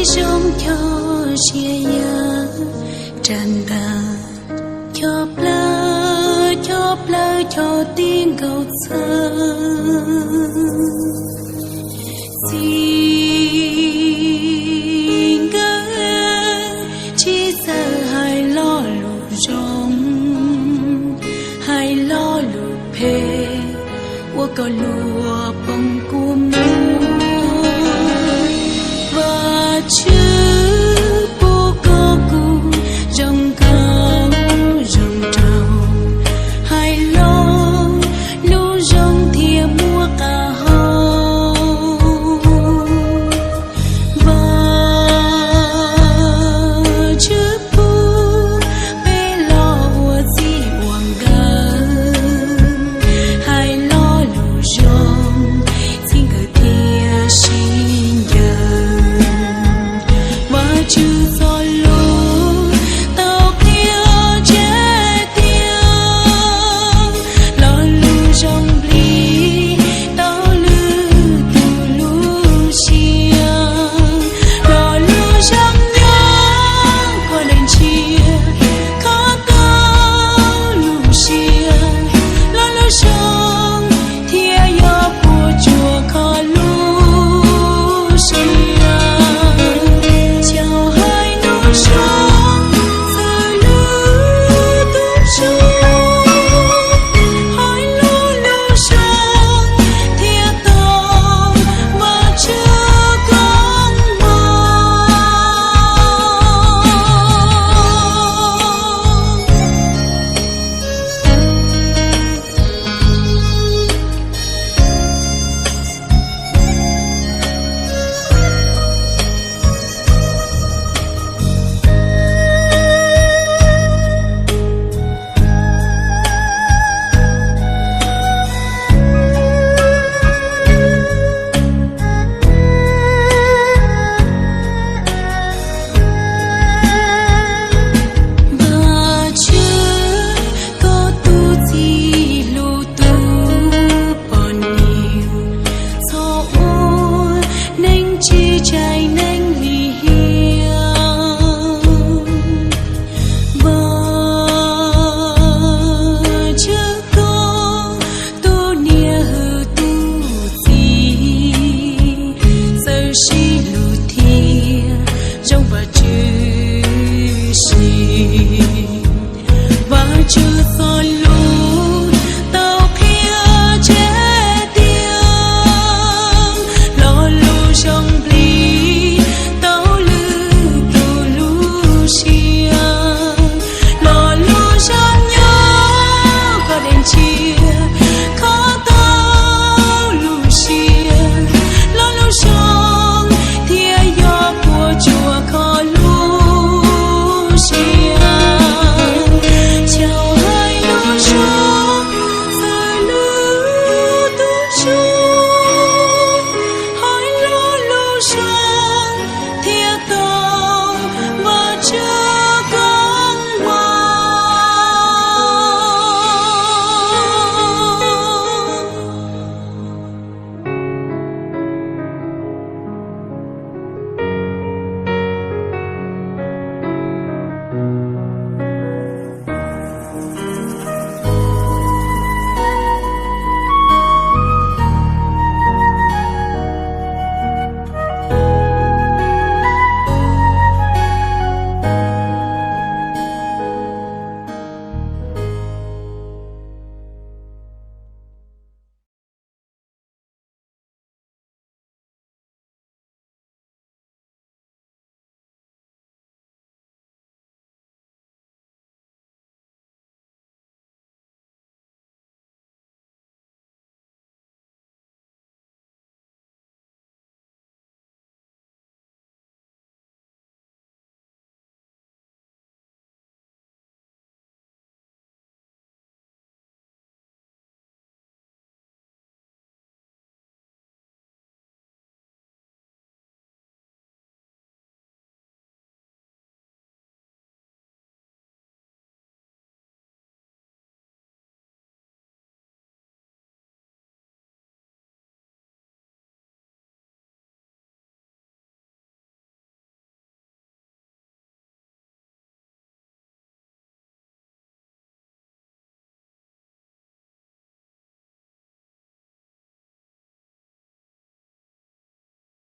Zoo cov sia yam ras ntas, cov plawv, cov plawv, cov tib nkaus txhawj. Txiv nkawd tsis txawj hais lo lus zoo, hais lo lus phem ua kom luag poob kua muag. Vajtswv pub koj kuj zoo nkauj zoo nraug, hais lo lus zoo thiaj muaj qab hau. Vajtswv pub peb los ua txij ua nkawm, hais lo lus zoo txij nkawm thiaj sib ncaws. Vajtswv txoj lus tau qhia tseeb tiag, lo lus zoo nplij tau lwm tus lub siab. Lo lus zoo nyob koj neeg ntshiab, kho tau lub siab. Lo lus zoo thiaj yog puas tsuaj kho lub siab. Cov hais lus zoo txhawb lwm tus zoo, hais lo lus zoo thiaj tau Vajtswv koob hmoov. Vajtswv, koj tus txij lus tus poj niam, txhob ua neeg tsis